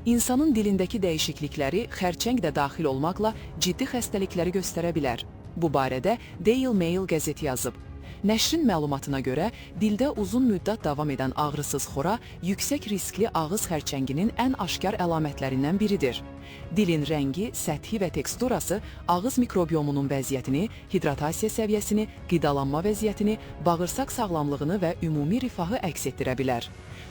İnsanın dilindəki dəyişiklikləri xərçəng də daxil olmaqla ciddi xəstəlikləri göstərə bilər. Bu barədə Daily Mail qəzeti yazıb. Nəşrin məlumatına görə, dildə uzun müddət davam edən ağrısız xora yüksək riskli ağız xərçənginin ən aşkar əlamətlərindən biridir. Dilin rəngi, səthi və teksturası ağız mikrobiomunun vəziyyətini, hidratasiya səviyyəsini, qidalanma vəziyyətini, bağırsaq sağlamlığını və ümumi rifahı əks etdirə bilər.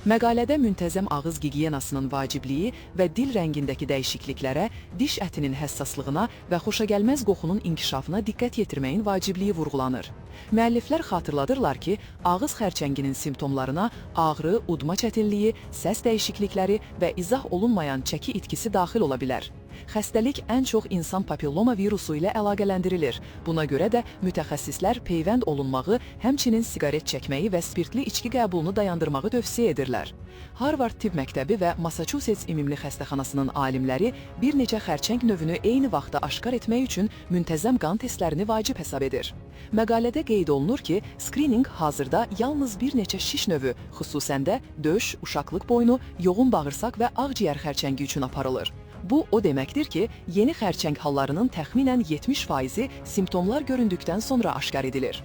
Məqalədə müntəzəm ağız gigiyenasının vacibliyi və dil rəngindəki dəyişikliklərə, diş ətinin həssaslığına və xoşagəlməz qoxunun inkişafına diqqət yetirməyin vacibliyi vurğulanır. Müəlliflər xatırladırlar ki, ağız xərçənginin simptomlarına ağrı, udma çətinliyi, səs dəyişiklikləri və izah olunmayan çəki itkisi daxil ola bilər. Xəstəlik ən çox insan papilloma virusu ilə əlaqələndirilir. Buna görə də mütəxəssislər peyvənd olunmağı, həmçinin siqaret çəkməyi və spirtli içki qəbulunu dayandırmağı tövsiyə edirlər. Harvard Tibb Məktəbi və Massachusetts Ümumi Xəstəxanasının alimləri bir neçə xərçəng növünü eyni vaxtda aşkar etmək üçün müntəzəm qan testlərini vacib hesab edir. Məqalədə qeyd olunur ki, skrininq hazırda yalnız bir neçə şiş növü, xüsusən də döş, uşaqlıq boynu, yoğun bağırsaq və ağciyər xərçəngi üçün aparılır. Bu o deməkdir ki, yeni xərçəng hallarının təxminən 70%-i simptomlar göründükdən sonra aşkar edilir.